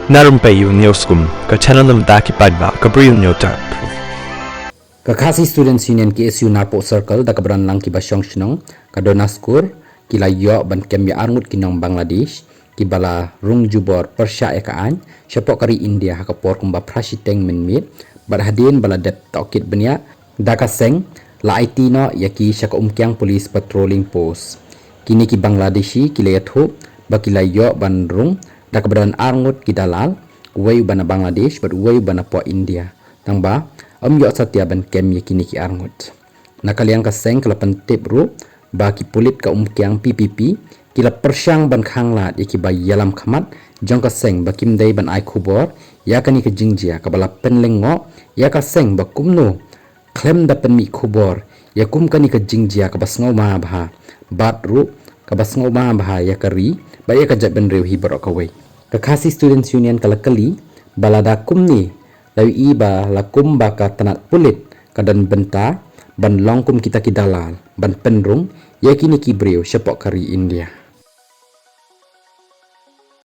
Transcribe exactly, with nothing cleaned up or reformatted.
Na Rympei U Newsroom, ka channel na bynta ki paidbah, ka Bri U Newsroom. Ka Khasi Students Union K S U Narpuh Circle da kaba don lang kiba shong shnong, ka Dona Skur, ki la ïoh ban kem ïa arngut ki nong Bangladesh kiba la rung jubor pyrshah ïa ka aiñ shapoh ka ri India ha ka por kumba phra shiteng mynmiet, bad hadien ba la dep tohkit bniah da ka seng, la aiti noh ïa ki sha ka Umkiang Police Patrolling Post. Kine ki Bangladeshi ki la ïathuh ba ki la ïoh ban rung da kaba don arngut ki dalal, uwei uba na Bangladesh bad uwei uba napoh India. Tangba ym ïoh satia ban kem ïa kine ki arngut. Na ka liang ka seng ka la pyntip ruh ba ki pulit ka Umkiang P P P ki la pyrshang ban khanglad ïa kiba ïalam khmat jong ka seng ba kim dei ban ai khubor ïa kane ka jingjia, kaba la pynlyngngoh ïa ka seng ba kumno khlem da pynmih khubor ïa kum kane ka jingjia kaba sngewma bha, bad ruh kaba sngewma bha ïa ka ri bad ïa ka jaitbynriew hi baroh kawei. Ka Khasi Students Union ka la kylli ba lada kumne, la ïohi ba la kumba ka tnat pulit ka don bynta ban long kum kita ki dalal ban pynrung ïa kine ki briew shapoh ka ri India.